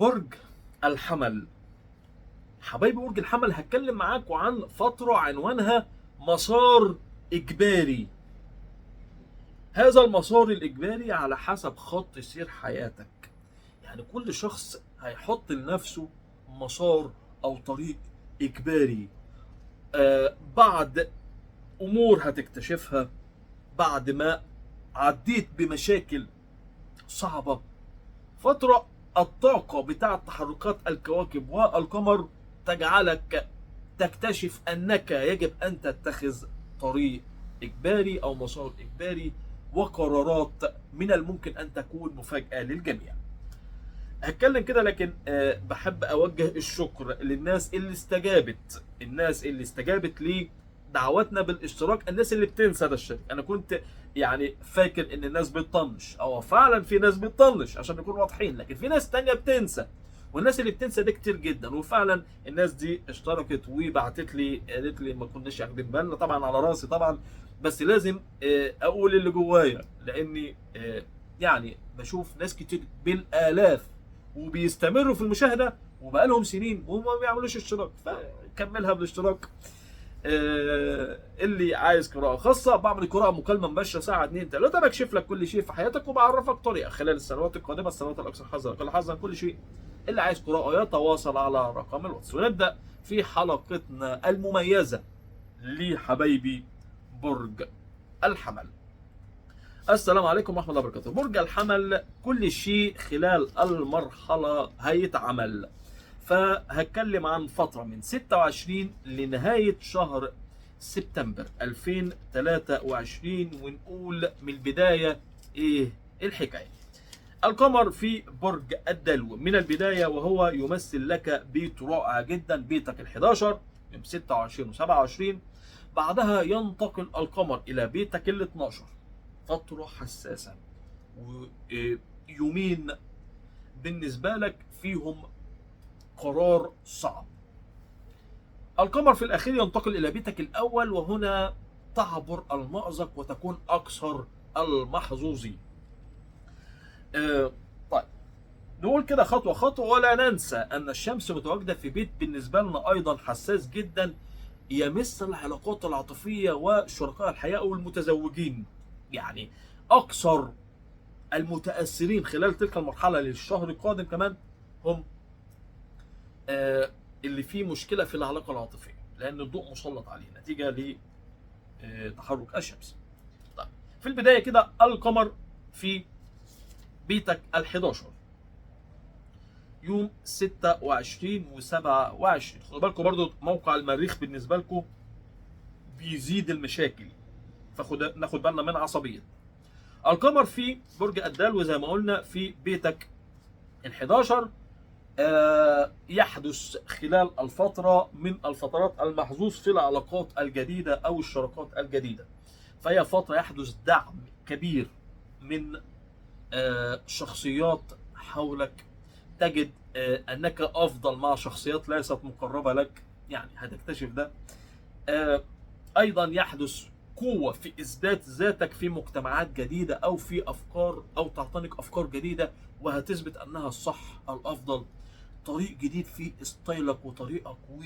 برج الحمل. حبايبي برج الحمل، هتكلم معاكم عن فترة عنوانها مسار إجباري. هذا المسار الإجباري على حسب خط سير حياتك، يعني كل شخص هيحط لنفسه مسار أو طريق إجباري. بعد أمور هتكتشفها بعد ما عديت بمشاكل صعبة. فترة الطاقة بتاعة تحركات الكواكب والقمر تجعلك تكتشف أنك يجب أن تتخذ طريق إجباري أو مسار إجباري، وقرارات من الممكن أن تكون مفاجأة للجميع. هتكلم كده، لكن بحب أوجه الشكر للناس اللي استجابت، الناس اللي استجابت لدعواتنا بالاشتراك، الناس اللي بتنسى تشترك. أنا كنت يعني فاكر إن الناس بتطنش، أو فعلا في ناس بتطنش عشان نكون واضحين، لكن في ناس تانية بتنسى، والناس اللي بتنسى ده كتير جدا. وفعلا الناس دي اشتركت وبعتت لي، قالت لي ما كناش واخدين بالنا، طبعا على راسي طبعا، بس لازم اقول اللي جوايا، لاني يعني بشوف ناس كتير بالالاف وبيستمروا في المشاهدة وبقالهم سنين وما بيعملوش اشتراك، فكملها بالاشتراك. اللي عايز قراءة خاصة، بعمل قراءة مكالمة مباشرة ساعة 2 3، بكشف لك كل شيء في حياتك وبعرفك طريقة خلال السنوات القادمة، السنوات الأكثر حظا أقل حظا، كل شيء. اللي عايز قراءة يتواصل على رقم الواتس. ونبدأ في حلقتنا المميزة لحبايبي برج الحمل. السلام عليكم ورحمة الله وبركاته. برج الحمل كل شيء خلال المرحلة هيتعمل، فهتكلم عن فترة من 26 لنهاية شهر سبتمبر 2023، ونقول من البداية ايه الحكاية. القمر في برج الدلو من البداية، وهو يمثل لك بيت رائع جدا، بيتك ال11 يوم 26 و27. بعدها ينتقل القمر إلى بيتك ال12، فترة حساسة ويومين بالنسبة لك فيهم قرار صعب. القمر في الأخير ينتقل إلى بيتك الأول، وهنا تعبر المأزق وتكون أكثر المحظوظين. طيب نقول كده خطوة خطوة، ولا ننسى أن الشمس متواجدة في بيت بالنسبة لنا أيضا حساس جدا، يمس العلاقات العاطفية وشركاء الحياة والمتزوجين، يعني أكثر المتأثرين خلال تلك المرحلة للشهر القادم كمان هم اللي فيه مشكلة في العلاقة العاطفية، لأن الضوء مسلط عليه نتيجة لتحرك الشمس. طيب في البداية كده القمر في بيتك ال11 يوم 26 و27. خدوا بالكم برضو موقع المريخ بالنسبة لكم بيزيد المشاكل، فخد ناخد بالنا من عصبية. القمر في برج الدلو زي ما قلنا في بيتك ال11، يحدث خلال الفترة من الفترات المحظوظ في العلاقات الجديدة أو الشراكات الجديدة، فهي فترة يحدث دعم كبير من شخصيات حولك، تجد أنك أفضل مع شخصيات ليست مقربة لك، يعني هتكتشف ده. أيضا يحدث قوة في إثبات ذاتك في مجتمعات جديدة أو في أفكار، أو تعتنق أفكار جديدة وهتثبت أنها الصح الأفضل. طريق جديد في ستايلك وطريقك و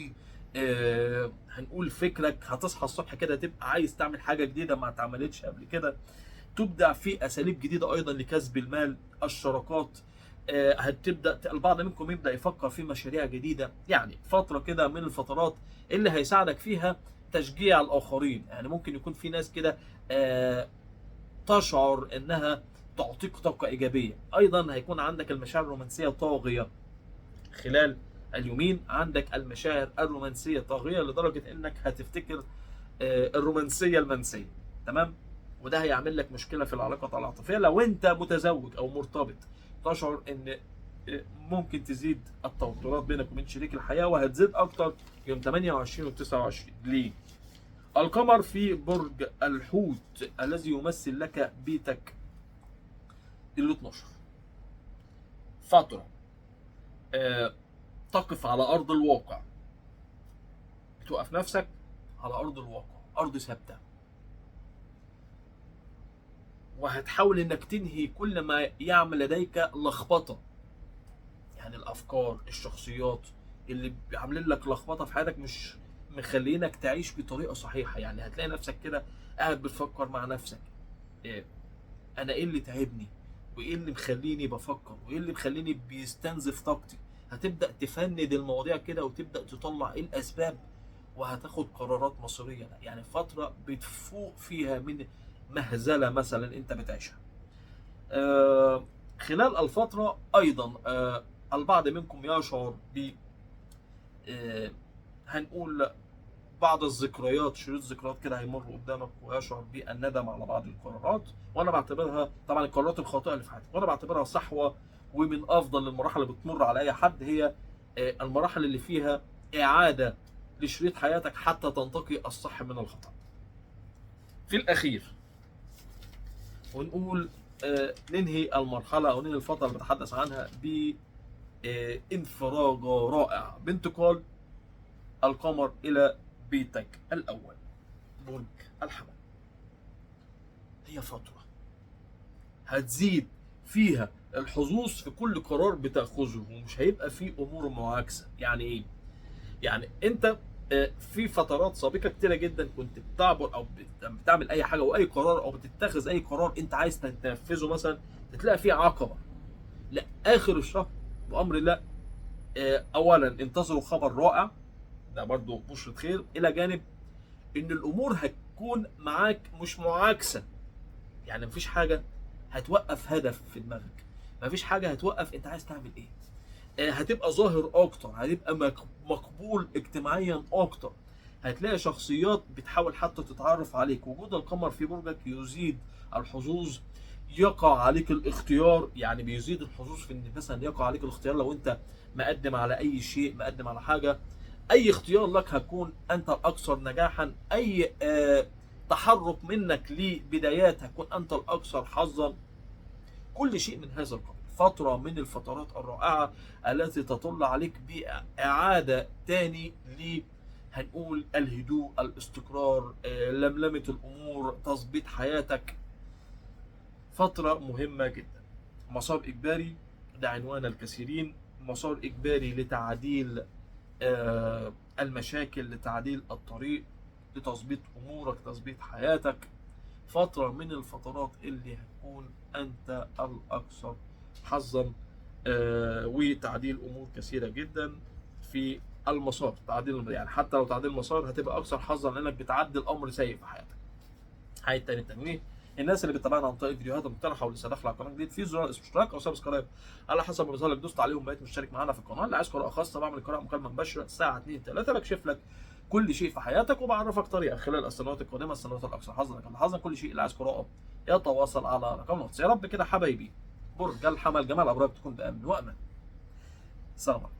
هنقول فكرك. هتصحى الصبح كده تبقى عايز تعمل حاجة جديدة ما اتعملتش قبل كده، تبدع في أساليب جديدة أيضا لكسب المال، الشراكات. هتبدأ البعض منكم يبدأ يفكر في مشاريع جديدة. يعني فترة كده من الفترات اللي هيساعدك فيها تشجيع الآخرين، يعني ممكن يكون في ناس كده تشعر إنها تعطيك طاقة إيجابية. أيضا هيكون عندك المشاعر الرومانسية طاغية خلال اليومين، عندك المشاعر الرومانسية طاغية لدرجة إنك هتفتكر الرومانسية المنسية، تمام؟ وده هيعمل لك مشكلة في العلاقة العاطفية لو أنت متزوج أو مرتبط، تشعر إن ممكن تزيد التوترات بينك وبين شريك الحياة، وهتزيد أكتر يوم 28 و 29. ليه؟ القمر في برج الحوت الذي يمثل لك بيتك ال 12، فترة تقف على أرض الواقع، بتوقف نفسك على أرض الواقع، أرض ثابتة، وهتحاول إنك تنهي كل ما يعمل لديك لخبطة. يعني الافكار، الشخصيات اللي عاملين لك لخبطة في حياتك، مش مخلينك تعيش بطريقة صحيحه. يعني هتلاقي نفسك كده قاعد بتفكر مع نفسك، إيه انا ايه اللي تعبني، وايه اللي مخليني بفكر، وايه اللي مخليني بيستنزف طاقتي. هتبدا تفند المواضيع كده وتبدا تطلع ايه الاسباب، وهتاخد قرارات مصيرية. يعني فترة بتفوق فيها من مهزله مثلا انت بتعيشها. خلال الفترة ايضا البعض منكم يشعر ب هنقول بعض الذكريات، شريط ذكريات كده هيمر قدامك ويشعر بالندم على بعض القرارات، وانا بعتبرها طبعا القرارات الخاطئة اللي في حياتك، وانا بعتبرها صحوة. ومن افضل المراحل اللي بتمر على اي حد هي المراحل اللي فيها اعاده لشريط حياتك حتى تنتقي الصح من الخطا. في الاخير ونقول ننهي المرحلة او ننهي الفترة اللي بتحدث عنها ب انفراجه رائعة بانتقال القمر الى بيتك الاول برج الحمل. هي فترة هتزيد فيها الحظوظ في كل قرار بتاخذه، ومش هيبقى فيه امور معاكسة. يعني ايه؟ يعني انت في فترات سابقه كتيرة جدا كنت بتعبر او بتعمل اي حاجة او اي قرار او بتتخذ اي قرار انت عايز تنفذه مثلا، تلاقي فيه عقبه. لا، اخر الشهر بامر الله اولا انتظروا خبر رائع، ده برضو بشرة خير، الى جانب ان الامور هتكون معاك مش معاكسة. يعني مفيش حاجة هتوقف هدف في دماغك، مفيش حاجة هتوقف انت عايز تعمل ايه. هتبقى ظاهر اكتر، هتبقى مقبول اجتماعيا اكتر، هتلاقي شخصيات بتحاول حتى تتعرف عليك. وجود القمر في برجك يزيد الحظوظ، يقع عليك الاختيار. يعني بيزيد الحظوظ في ان مثلا يقع عليك الاختيار لو انت مقدم على اي شيء، مقدم على حاجة، اي اختيار لك هتكون انت الاكثر نجاحا. اي تحرك منك لبدايات هتكون انت الاكثر حظا. كل شيء من هذا القبيل. فترة من الفترات الرائعة التي تطل عليك بإعادة تاني ل هنقول الهدوء، الاستقرار، لملمة الأمور، تظبيط حياتك. فترة مهمة جدا. مسار إجباري، ده عنوان الكثيرين، مسار إجباري لتعديل المشاكل، لتعديل الطريق، لتظبيط أمورك، تظبيط حياتك. فترة من الفترات اللي هتكون أنت الأكثر حظا، وتعديل أمور كثيرة جدا في المسار. تعديل يعني حتى لو تعديل المسار هتبقى أكثر حظا لأنك بتعدل أمر سيء في حياتك. حاجة تاني التنويه، الناس اللي بتتابعنا عن طريق الفيديوهات المقترحة واللي داخله على القناة جديد، في زرار اسمه اشتراك او subscribe على حسب ما بيظهر لك، دوست عليهم بقيت مشترك معانا في القناة. اللي عايز قراءة خاصة بعمل قراءة مكالمة مباشرة الساعة 2 3، بكشف لك كل شيء في حياتك وبعرفك طريقه خلال السنوات القادمة، السنوات الاكثر حظا اقل حظا، كل شيء. اللي عايز قراءة يتواصل على رقم الواتس. يا رب كده حبايبي برج الحمل جمال ابراج تكون بامن وامان. السلام عليكم.